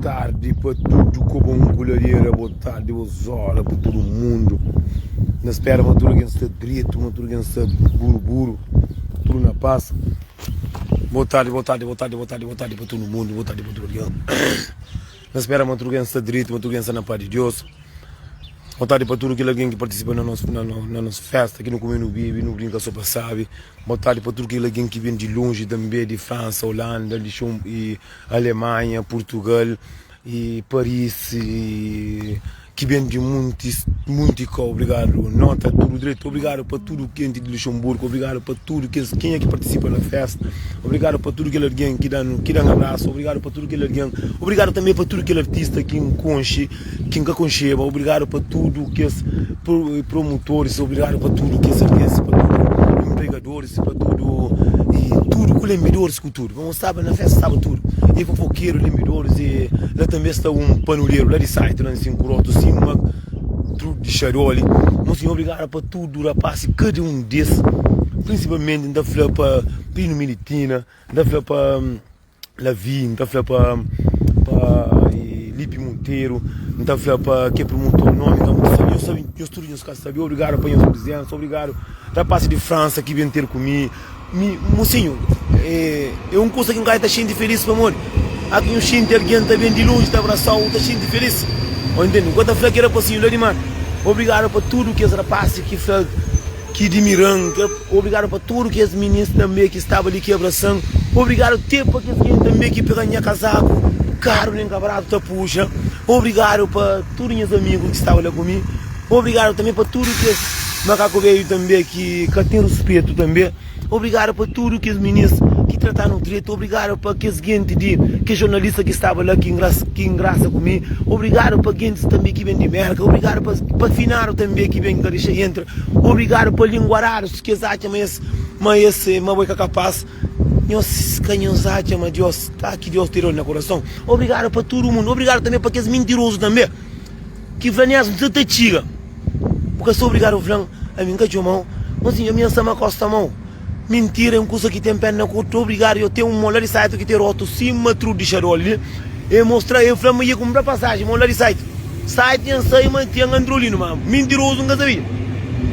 tardi pa tudu kobon ku ladera Bo tardi, bo zóra pa tudu mundu Na spera ma tudu algen sta dretu, ma tudu algen sta buru buru Tudu na pas Bo tardi, bo tardi, bo tardi, bo tardi, bo tardi pa tudu mundu Bo tardi pa tudu algen Na spera ma tudu algen sta dretu, ma tudu algen sta na pas di Deus Bo tardi pa tudu kel algen ki partisipa na nos na nos festa Ki nu kume, nu bebe, nu brinka so pa sabi Bo tardi pa tudu kel algen ki ben di lonji tanbe Di Fransa, Olanda, i Alemanha, Purtugal i Paris i ki ben di munti munti kau obrigadu nota tudu dretu obrigadu pa tudu kenti di Luxemburgo obrigadu pa tudu kes kenha ki partisipa na festa obrigadu pa tudu kel algen ki danu ki dan abrasu obrigadu pa tudu kel algen obrigadu tanbe pa tudu kel artista ki N konxe ki N ka konxeba obrigadu pa tudu kes promutoris obrigadu pa tudu kes algen pa tudu empregadoris pa tudu i tudu ku lenbidoris ku tudu. Bom, staba na festa, staba tudu. E fofokeru, limbidoris, e la tanbe sta un panuleru la di site, la nsin ku rotu sima trudu di xadoli. Mon sinhor, obrigadu pa tudu rapasi, kada un des, prinsipalmenti N ta fla pa Pino Militina, N ta fla pa Lavi, N ta fla pa pa Lipi Monteru, N ta fla pa ke promotor nomi ka N sabe, nhos sabe, nhos tudu nhos ka sabe. Obrigadu pa nhos prizensa, obrigadu rapasi di Fransa ki ben ter ku mi. Mi, mosinhu, é, é un kusa ki N ka ta xinti filís pamodi a ki nhu xinti algen ta ben di lonji ta abrasa-u, bu ta xinti filís. Ô ntende? N ka ta fla ki rapasinhu la di mar. Obrigadu pa tudu kes rapasi ki fla, ki dimira-m, obrigadu pa tudu kes minis tanbe ki staba li ki abrasa-m, obrigadu te pa kes gen tanbe ki pega nha kazaku karu nen ka baratu ta puxa, obrigadu pa tudu nhas amigu ki staba la ku mi. Obrigadu tanbe pa tudu kes makaku bedju tanbe ki ka ten ruspetu tanbe. Obrigadu pa tudu kes minis ki tratanu dretu. Obrigadu pa kes genti di kes jornalista ki staba la ki ngrasa ku mi. Obrigadu pa gentis tanbe ki ben di Merka. Obrigadu pa pa finadu tanbe ki ben ki ka dexa entra. Obrigadu pa linguaradus ki es atxa ma es ma es ma bo é ka kapas. Nhos ka nhos atxa ma Dios ta ki Dios tirau na kurason. Obrigadu pa tudu mundu. Obrigadu tanbe pa kes mintirozu tanbe. Ki fla Nelson nsa ta txiga Bu ka sta obrigadu fla-m Ami N ka txoma-u Mosinhu ami N sta ma kosta mau Mintira é un kusa ki ten perna kurtu Obrigadu yo ten un mo la di saitu ki ten rotu sima tru di xadol li E mostra e fla-m ma ia kunpra pasaji mo la di saitu Saitu nha N sai ma ten androlinu ma mintirozu N ka sabia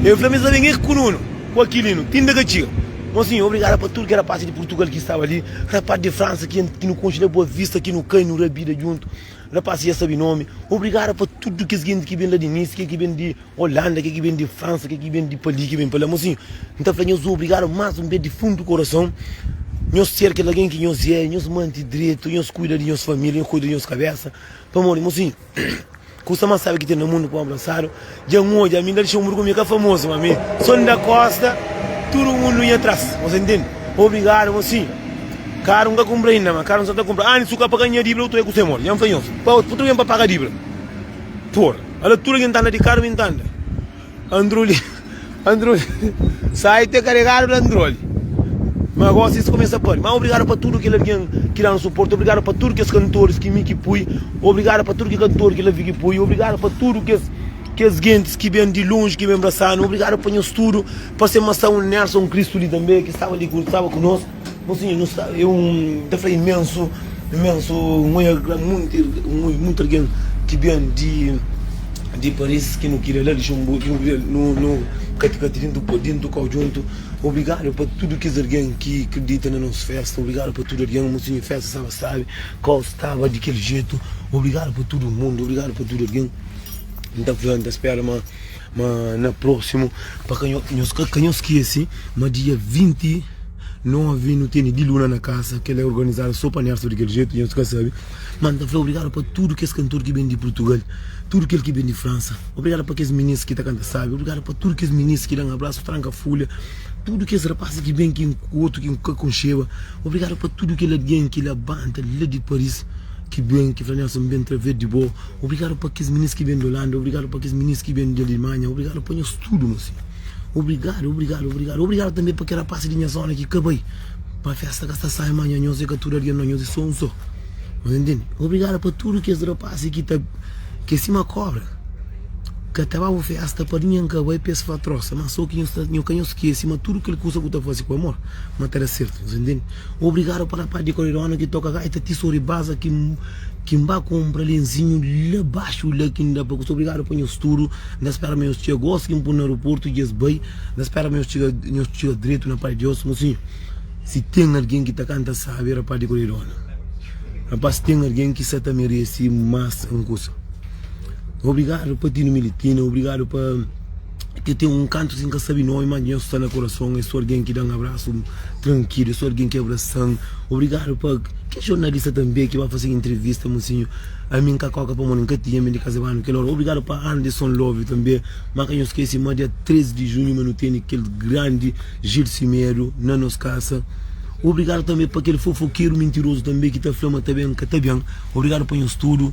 E fla-m e sa ben e kununu ku akilinu tinda ka txiga Mosinhu obrigadu pa tudu ki rapasi di Purtugal ki staba li Rapaz di Fransa ki nu konxe la Boa Vista ki nu kai nu rabida djuntu Rapaz dja sabe nomi. Obrigada pa tudu kes genti ki ben la di Nice, ke ki ben di Holanda, ke ki ben di Fransa, ke ki ben di pa li, ki ben pa la. Mosinhu, N ta fla nhos obrigadu más un bes di fundu korason. Nhos ser kel algen ki nhos é, nhos manti dretu, nhos kuida di nhos família, nhos kuida di nhos kabésa. Pamodi, mosinhu, kusa más sábi ki ten na mundu ku abrasadu. Dja N odja, ami N ta dexa un burgonha, mi é ka famozu, ma mi so N da kosta, tudu mundu nha tras. Nhos ntende? Obrigadu, mosinhu. Karu N ka kunpra inda, ma karu N sa ta kunpra. Antis su ka paga nha dibra, otu é ku se mor. Dja N fla nhos, pa otu algen pa paga dibra. Por, ala tudu algen ta anda di karu, mi N ta anda. Androli, Androli, sai te karegadu di Androli. Ma gosi es kumesa pari. Ma obrigadu pa tudu kel algen ki danu suporti, obrigadu pa tudu kes kantoris ki mi ki pui, obrigadu pa tudu ki kantor ki Lavi ki pui, obrigadu pa tudu kes kes gentis ki ben di lonji ki ben brasanu, obrigadu pa nhos tudu, pa se masa un Nelson Cristo li tanbe ki staba li ku staba ku nos. Mosinhu nu sta é un ta fla imensu imensu un munti munti algen ki ben di di Paris ki nu kria la Luxemburgo ki nu kria nu nu kati kati dintu dintu kau djuntu obrigadu pa tudu kes algen ki kridita na nos festa obrigadu pa tudu algen mosinhu festa staba sabi kau staba di kel jetu obrigadu pa tudu mundu obrigadu pa tudu algen N ta fla n ta spera ma ma na prósimu pa ka nhos ka nhos skese ma dia 29 nu tene di luna na kasa kel é organizadu so pa Nelson di kel jetu nhos ka sabe ma N ta fla obrigadu pa tudu kes kantor ki ben di Purtugal tudu kel ki ben di Fransa obrigadu pa kes minis ki ta kanta sabi obrigadu pa tudu kes minis ki dan abrasu tranka fulha tudu kes rapazis ki ben ki otu ki N ka konxeba obrigadu pa tudu kel algen ki labanta la di Paris ki ben ki fla Nelson N ben traves di bo Obrigadu pa kes minis ki ben di Holanda, obrigadu pa kes minis ki ben di Alemanha, obrigadu pa nhos tudu mosi. Obrigadu, obrigadu, obrigadu. Obrigadu tanbe pa kel rapasi di nha zona ki ka bai pa festa ka sta sai ma nha nhos é ka tudu algen no, nhos é so un so. Nhos intende? Obrigadu pa tudu kes rapasi ki ta ki é sima kobra. Ka ta ba bu festa pa ningen ka bai pa es fla trosa ma so ki nhos ta nho ka nhos skese ma tudu kel kusa ku ta fase ku amor ma ta da sertu nhos intende obrigadu pa rapaz di koridona ki toka gaita ti sori baza ki ki N ba kunpra lenzinhu la baxu la ki N da pa kusa obrigadu pa nhos tudu N ta spera ma nhos txiga gosi ki N pui na aeroportu dja es bai N ta spera ma nhos txiga nhos txiga dretu na paz di Deus mosinhu si ten algen ki ta kanta sabi é rapaz di koridona rapaz si ten algen ki sa ta merese mas un kusa. Obrigado pa Tino Militina, obrigado pa que tem um canto sem ka sabe nome, mas Deus está na coração, é só alguém que dá um abraço tranquilo, é só alguém que abraça. Obrigado pa que jornalista também que vai fazer entrevista, mocinho. A mim ka coca pa mim ka tinha mim de casa bano aquela hora. Obrigado pa Anderson Love também, mas que não esquece, mas dia 13 de junho, mas não tem aquele grande Gil Semedo na nos casa. Obrigado também pa aquele fofoqueiro mentiroso também que tá fla ma tá bem, ka tá bem. Obrigado pa nhos tudo.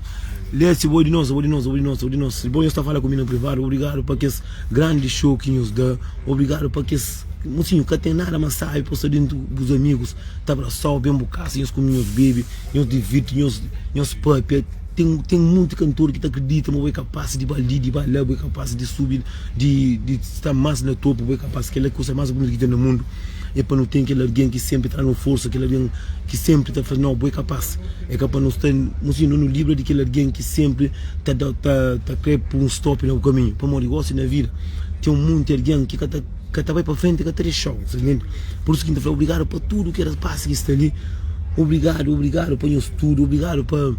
Leci, bo é di nos, bo é di nos, bo é di nos, bo é di nos. Bo nhos ta fala ku mi na privadu. Obrigadu pa kes grandi show ki nhos da. Obrigadu pa kes mosinhu ka ten nada mas sabi pa sta dentu bus amigus ta abrasau, ben bu kasa, nhos kume, nhos bebe, nhos divirti, nhos nhos papia. Ten ten monti kantor ki ta kridita ma bo é kapas di ba li, di ba la, bo é kapas di subi, di di sta mas na topu, bo é kapas. Kel-la é kusa mas bunitu ki ten na mundu. É pa nu ten kel algen ki senpri ta da-nu forsa, kel algen ki senpri ta fla, Nau, bo é kapas. É ka pa nu sta nu nu libra di kel algen ki senpri ta da ta ta krê pô un stop na bu kaminhu. Pamodi gósi na vida ten un monti algen ki ka ta ka ta bai pa frenti, ka ta dexa-u. Sa ntende? Pur isu ki N ta fla obrigadu pa tudu kes rapás ki sta li. Obrigadu, obrigadu pa nhos tudu. Obrigadu pa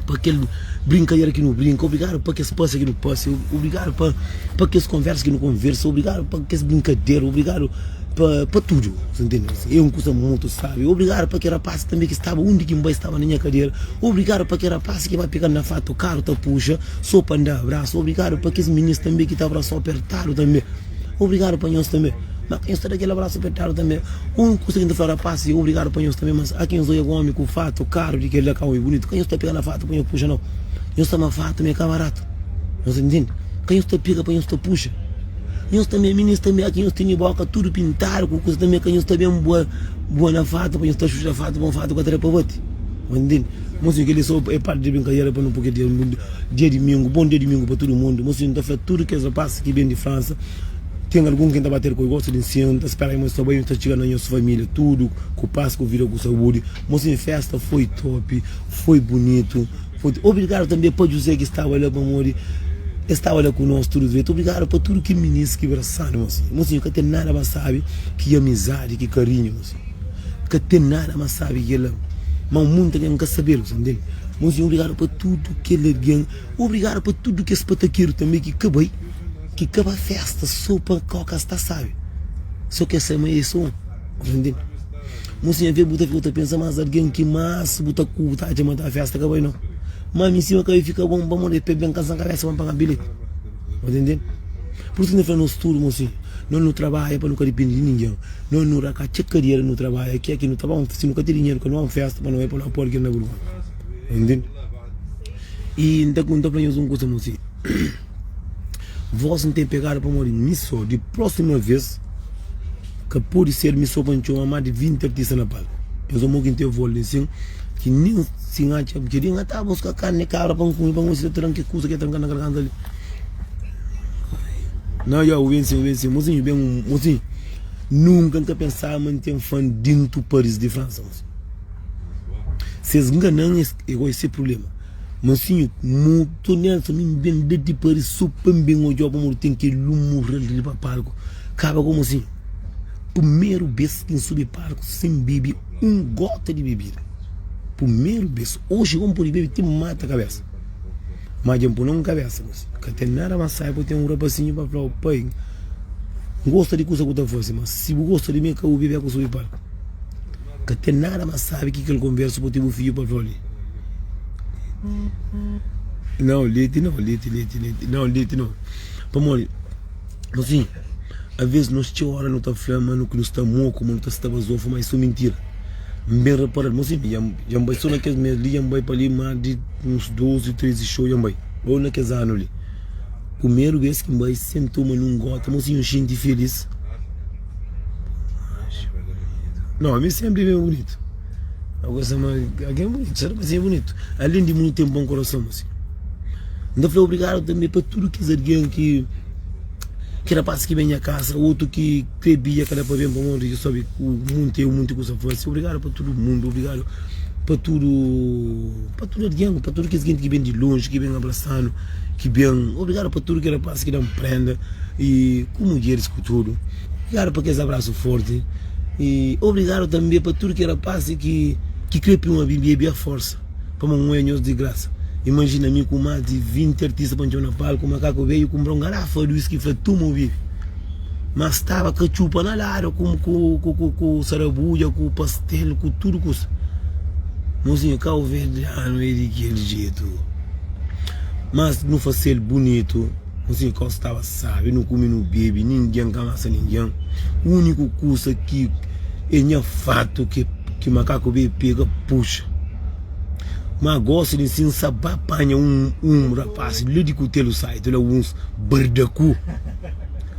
pa kel brinkadera ki nu brinka. Obrigadu pa kes pasa ki nu pasa. Obrigadu pa pa kes konversa ki nu konversa. Obrigadu pa kes brinkadera. Obrigadu pa pa tudu. Sa ntende? É un kusa mutu sabi. Obrigadu pa kel rapás tanbe ki staba undi ki N bai, staba na nha kadera. Obrigadu pa kel rapás ki ba pega-m na fatu karu ta puxa so pa N da abrasu. Obrigadu pa kes minis tanbe ki ta abrasa-u pertadu tanbe. Obrigadu pa nhos tanbe. Ma nhos ta da kel abrasu pertadu tanbe. Un kusa ki N ta fla rapás é obrigadu pa nhos tanbe, mas a ki nhos odja ku omi ku fatu karu di kel la ka omi bunitu, ka nhos ta pega na fatu pa nhos puxa nau. Nhos ta ma fatu ma é ka baratu. Nhos ta ntende? Ka nhos ta pega pa nhos ta puxa. Nhos tanbe, minis tanbe, a ki nhos tene boka tudu pintadu ku kusa tanbe, ka nhos ta ben bua bua na fatu pa nhos ta xuxa fatu pa un fatu ka ta da pa bati. Nhos ntende? Mosinhu, kel-li so é parti di brinkadera pa nu poi kel dia dia dimingu. Bon dia dimingu pa tudu mundu. Mosinhu, N ta fla tudu kes rapazis ki ben di Fransa, ten algun ki N ta ba ter ku el gosta di nsina, N ta spera ma nhos ta bai, nhos ta txiga na nhos família tudu ku pas, ku vida, ku saúdi. Mosinhu, festa foi top, foi bunitu. Obrigadu tanbe pa Juzé ki staba la, pamodi el staba la ku nos tudu dretu. Obrigadu pa tudu ki minis ki brasanu, mosinhu. Mosinhu, ka ten nada más sábi ki amizadi, ki karinhu, mosinhu. Ka ten nada más sábi ki kel-la. Má un monti algen ka sabe-l, bu ntende? Mosinhu, obrigadu pa tudu kel algen. Obrigadu pa tudu kes patakeru tanbe ki ka bai, ki ka ba fésta sô pa koka sta sábi. Sô kes sai ma é sô un, bu ntende? Mosinha vê bu ta fika bu ta pensa mas algen ki mas bu ta ku bu ta atxa ma ta festa ka bai no ma mi sima ka bai fika bom pamodi pe ben kansa kabesa pa paga bilheti bu ta intende pur isu ki na fla nos tudu mosinha nos nu trabadja pa nu ka dipende di ningen nos nu rakatxa kadera nu trabadja ke ki nu ta ba si nu ka ten dinheru ka nu ba un festa pa nu bai pa nu poi algen na burgonha bu intende i nta nta fla nhos un kusa mosinha vos nten pegadu pamodi mi so di prosima vez. Ka pode ser mi so pa N txoma más di 20 artista na palku. Nhos amor ki N ten volta nsin ki nin si N atxa kel di N ta buska karni kabra pa N kume pa N osi ta tra-m ki kusa ki ta tranka na garganta li. Nau ya, u ben sin, u ben sin. Mosinhu ben, mosinhu. Nunka N ka pensaba ma N ten fan dintu Paris di Fransa, mosinhu. Si es ngana-m es é gosi se prubléma. Mosinhu, mutu Nelson mi N ben la di Paris so pa N ben odja-u pamodi ten kel mural riba palku. Kaba ku mosinhu. Primeru bes ki N subi palku sen bebe un gota di bebida. Primeru bes. Oji N pode bebe ti mata kabesa. Ma dja N pui na un kabesa mosinhu. Ka ten nada mas sabi ku ten un rapasinhu pa fla-u, Pai, N gosta di kusa ku ta fase, ma si bu gosta di mi, ka bu bebe ku subi palku. Ka ten nada mas sabi ki kel konversa ku ten bu fidju pa fla-u li. Nau, leti nau, leti, leti, leti, nau, leti nau. Pamodi? Mosinhu, aves nos txeu ora nu ta fla ma nu ki nu sta moku, ma nu ta sta bazofu, ma é so mintira. N ben repara-l, mosinhu, dja dja N bai so na kes mes li, dja N bai pa li más di uns 12, 13 xou dja N bai, ô na kes anu li. Primeru bes ki N bai sen toma nun gota, mosinhu, N xinti felis. Nau, ami senpri ben bunitu. Algen bunitu, será ma si é bunitu? Alén di bunitu ten bon korason, mosinhu. N ta fla obrigadu tanbe pa tudu kes algen ki ki rapazis ki ben nha kasa, otu ki kre bia ka da pa ben pamodi dja sabe ku munti eu munti kusa fasi. Obrigadu pa tudu mundu, obrigadu pa tudu pa tudu algen, pa tudu kes genti ki ben di lonji, ki ben abrasa-nu, ki ben. Obrigadu pa tudu kes rapazis ki da-m prenda i ku mudjeris ku tudu. Obrigadu pa kes abrasu forti i obrigadu tanbe pa tudu kes rapazis ki ki kre pi un abin bia forsa. Pamodi un é nhos di grasa. Imajina mi ku más di 20 artista pa N txoma na palku, makaku bedju kunpra un garafa di wiski fla tuma bu bibi. Mas staba katxupa na ladu ku ku ku ku sarabudja, ku pastel, ku tudu kusa. Mozinhu kauverdianu é di kel jetu. Mas nu fasel bunitu. Mozinhu kau staba sabi, nu kume nu bebe, ningen ka masa ningen. Uniku kusa ki é nha fatu ki ki makaku bedju pega puxa. Ma gosi di si N sa ba panha un un rapasi la di kutelu saitu la uns bardaku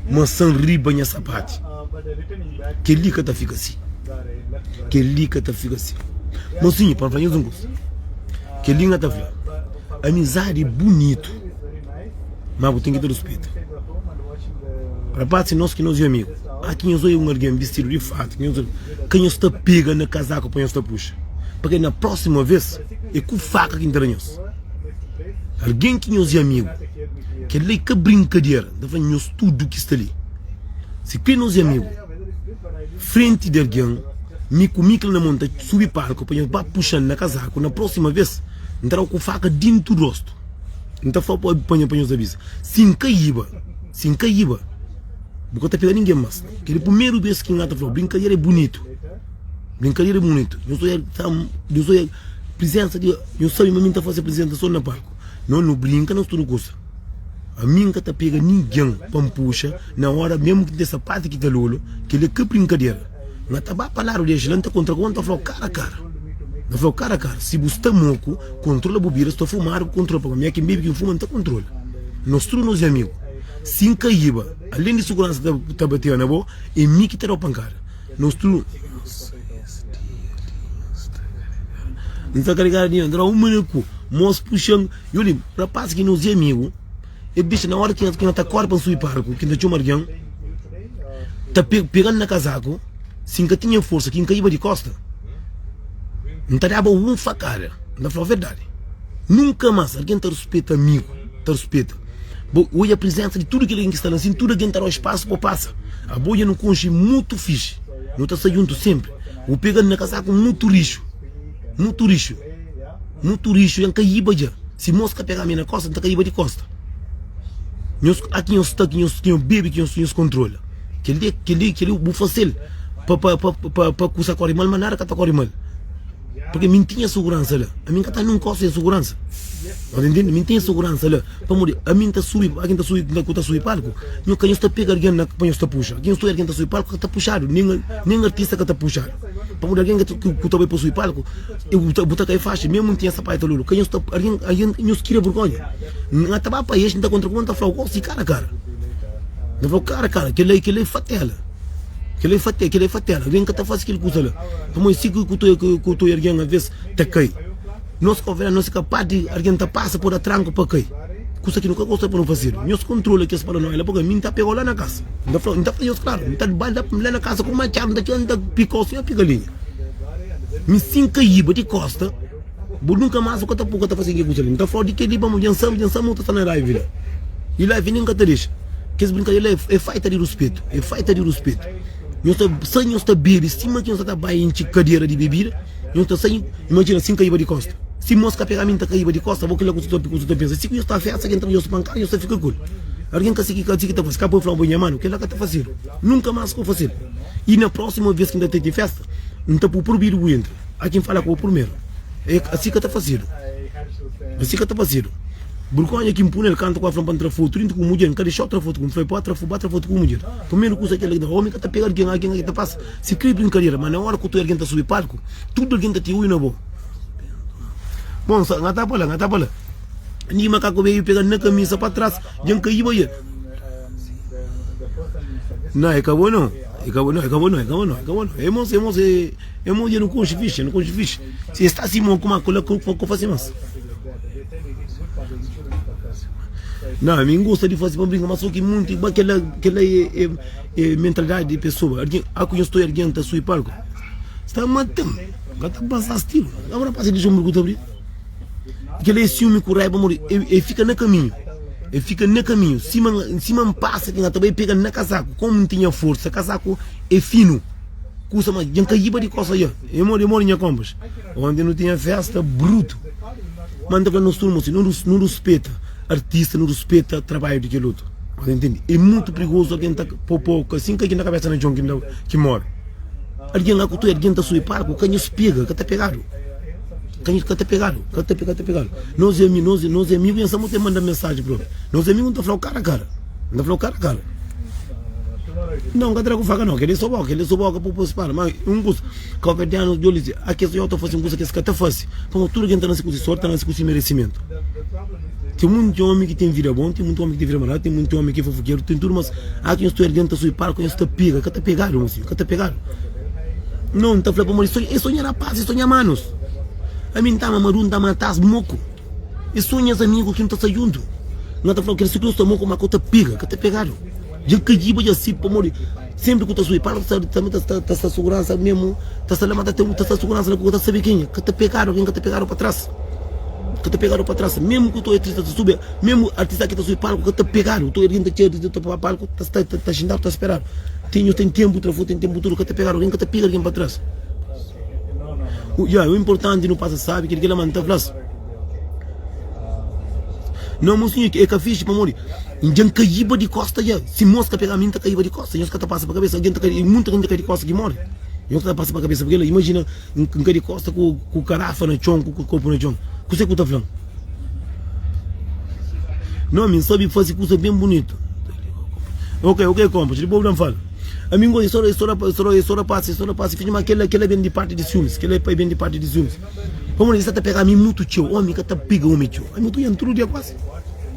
masan riba nha sapati. Kel-li ka ta fika si. Kel-li ka ta fika si. Mosinhu, pa N fla nhos un kusa. Kel-li N ka ta fla. Amizadi é bunitu, ma bu ten ki ta ruspeta. Rapasi, nos ki nos é amigu. A ki nhos oia un algen bistidu di fatu, ki nhos ka nhos ta pega na kazaku pa nhos ta puxa. Pake na próxima vez é ku faka ki N ta da nhos. Algen ki nhos é amigu, kel-la é ka brinkadera. N ta fla nhos tudu ki sta li, si kre nos é amigu, frenti di algen, mi ku mi kel na mon ta subi palku pa nhos ba puxa-m na kazaku, na próxima vez N ta da-u ku faka dintu rostu. N ta fla pa nhos aviza, si N kaiba, si N kaiba, bu ka ta pega ningen más. Kel-li é primeru bês ki N ta fla-u, brinkadera é bunitu. Brinkadera é bunitu. Nhos odja ta, nhos odja prizensa di, nhos sabe ma mi N ta fase aprizentason na palku. Nos nu brinka, nos tudu kusa. Ami N ka ta pega ningen pa N puxa na ora mesmu ki N ten sapatu ki ta lolo, kel-li é ka brinkadera. N ta ba pa ladu di la, N ta kontra ku bo, N ta fla-u kara kara. N ta fla-u kara kara, si bu sta moku, kontrola bu bida, si sta fumadu, bu kontrola. Pabia mi é ki N bebe, ki N fuma, N ta kontrola. Nos tudu nos é amigu. Si N kaiba, alen di suguransa ta bateba na bo, é mi ki ta da-u pankada. Nos tudu N ta karigadu di nhos, N ta uma na ku mos puxa-m. I oli, rapaz ki nos é amigu, e dexa na ora ki N ta kore pa N subi palku, ki N ta txoma algen, ta pega-m na kazaku, si N ka tinha forsa, ki N kaiba di kosta, N ta daba un fakada. N ta fla-u verdadi. Nunka mas algen ta ruspeta amigu, ta ruspeta. Bo odja prizensa di tudu kel algen ki sta la, sin tudu algen ta da-u spasu pa pasa. Abo dja nu konxe mutu fixi, nu ta sta djuntu senpri. Bu pega-m na kasaku mutu rixu, mutu rixu, mutu rixu, dja N kaiba dja. Si mos ka pega-m na kosta, N ta kaiba di kosta. Nhos, a ki nhos sta, ki nhos, ki nhos bebe, ki nhos, nhos kontrola. Kel-li, kel-li, kel-li bu fase-l pa, pa, pa, pa, pa kusa kóre mal, ma nada ka ta kóre mal. Porque mi tinha segurança la. A mim ka ta nunca sem segurança. Você entende? Mi tinha segurança la. Pamodi a mim ta subi, a quem ta subi, ku ta subi palco. Nho ka nho ta pega alguém na pa nho ta puxa. Quem sou alguém ta subi palco ka ta puxado, nem nem artista ka ta puxado. Pamodi alguém ka ku ta bai pa subi palco, eu bu ta bu ta kai faixa, mesmo tinha sapato ta lulu. Ka nho ta alguém alguém nho kira vergonha. Nga ta ba pa este, ta contra com ta fala, oh, si cara cara. Ta fala cara cara, kel kel fatela. Kel-li é faté, kel-li é fatela. Algen ka ta fase kel kuza la. Pamodi si ku ku ku toi algen aves ta kai. Nos konvera nos é kapaz di algen ta pasa pa da tranku pa kai. Kusa ki nu ka gosta pa nu fazedu. Nhos kontrola kes paranoia la purka mi N ta pegau la na kasa. N ta fla, N ta fla nhos klaru, N ta ba la la na kasa ku matxadu, N ta txeu N ta pikau sin pika linha. Mi si N kaiba di kosta, bo nunka mas bu ka ta bu ka ta fase kel kusa li. N ta flau di kel-li pamodi dja N sabe, dja N sabe ma bu ta sta na raiva li. I live nen ka ta dexa. Kes brinkadera la é falta di ruspetu, é falta di ruspetu. Nhos ta sai, nhos ta bebe sima ki nhos ta bai intxi kadera di bebida, nhos ta sai, imajina si N kaiba di kosta, si mos ka pega mi N ta kaiba di kosta, bo kila ku su ta pensa, si ku nhos ta festa ki N ta nhos pankada nhos ta fika ku el. Algen ka si ki ka si ki ta fasi, ka poi fla bo nha manu, kila ka ta fasedu, nunka mas ka fasedu. I na próxima vez ki N ta tete festa, N ta pui proibidu bu entra, a ki N fala ku bo primeru, é asi ka ta fasedu, asi ka ta fasedu. Burgonha ki N pui nel kantu ku el fla-m pa N tra fotu dintu ku mudjer, N ka dexau tra fotu ku mi. N fla-l, Ba tra fotu, ba tra fotu ku mudjer. Primeru kuza ki el da, omi ka ta pega algen, algen ka ta pasa. Si kre brinkadera, ma na ora ku tudu algen ta subi palku, tudu algen ta tira uiu na bo. Bon, sa, N ta pa la, N ta pa la. Ni makaku beju pega-m na kamisa pa tras, dja N kaiba dja. Não, é ka bo não. É ka bo não, é ka bo não, é ka bo não, é ka bo não. É mos, é mos, é, é mos, dja nu konxe fixi, nu konxe fixi. Si es sta si mo, kuma ku la ku, ku fasi mas? Não, ami n gosta di faze pa brinka, ma so ki munti ba kela kela é é é mentalidadi di pesoa. Algin a ku nhos toi algin ta subi palku sta matan, ka ta pasa stilu. Agora pasa di sombra ku ta abri. Kela é siumi ku raiba pamodi e fika na kaminhu, e fika na kaminhu sima sima n pasa ki n ta bai pega na kasaku komu n tinha forsa, kasaku é finu kusa ma dja n ka iba di kosa dja e modi e modi nha konpas. Onti nu tinha festa brutu. Ma N ta fla nos tudu mosi, nu ruspeta artista, nu ruspeta trabadju di kel otu. Bo ta intende? É mutu prigozu algen ta po po asin ka na kabesa na txon ki móre. Algen la ku tu, algen ta subi palku, ka nhos pega, ka ta pegadu. Ka nhos ka ta pegadu, ka ta ka ta pegadu. Nos é nos nos é amigu, nhos ta manda mensaji propi. Nos é amigu, N ta fla-u kara kara. N ta fla-u kara kara. Não, N ka tra ku faka não, kel-li é so boka, kel-li é so boka pa pô spada. Ma un kusa. Kauverdianus djobe di a kes otu ta fase un kusa ki es ka ta fase, pamodi tudu algen ta nase ku se sorti, ta nase ku se meresimentu. Ten monti omi ki ten vida bon, ten monti omi ki ten vida maradu, ten monti omi ki é fofokeru, ten tudu, mas a ki nhos ta algen ta subi palku, nhos ta pega, ka ta pegadu, mosinhu, ka ta pegadu. Nau, N ta fla pamodi é so nha rapaz, é so nha manus. Ami N ta ama madu, N ta ama tas moku. É so nhas amigu ki nu ta sta djuntu. N ta fla kel si ki nu sta moku, ma ka ta pega, ka ta pegadu. Dja N ka djiba dja si pamodi Sempri ku ta subi palku ta sta ta sta ta sta suguransa mesmu ta sta la ma ta ten ta sta suguransa la ku ka ta sabi kenha ka ta pegadu algin ka ta pegadu pa tras ka ta pegadu pa tras mesmu ku to artista ta subi mesmu artista ki ta subi palku ka ta pegadu to algin ta txeu ta pa palku ta sta ta xintadu ta speradu ten nhos ten tempu trafo ten tempu tudu ka ta pegadu algin ka ta pega algin pa tras ya o importanti nu pasa sabi kel kila ma N ta fla-s Não, mocinho, é ka fixe pamodi Dja N kaíba di kósta dja. Si mos ka pega-m, mi N ta kaíba di kósta. Nhos ka ta pasa pa kabésa. Algen ta kai, munta algen ta kai di kósta ki móre. Nhos ka ta pasa pa kabésa pa kel-la. Imajina N kai di kósta ku ku karafa na txon, ku kopu na txon. Kuzê ku ta fla-m? Não, mi N sabe fase kusa ben bunitu. Ok, ok, konpas. Dipôs bu da-m fala. Ami N gosta, é sô, é sô, é sô rapás, é sô rapás. Fidju, ma kel-la, kel-la ben di parti di siumis. Kel-la é ben di parti di siumis. Pamodi es sa ta pega ami mutu txeu. Omi ka ta pega omi txeu. Ami N ta oja-m tudu dia kuazi.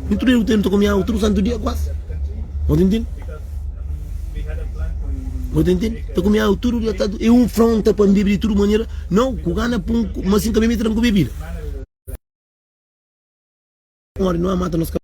Mi tudu dia nu ta kume agu tudu santu dia kuazi. Bo ta intende? Bo ta intende? Ta kume agu tudu dia ta é un fronta pa N bebe di tudu manera. Nau, ku gana pun, ma si N ka bebe, ta da-m ku bebida. Modi, nu a mata nos.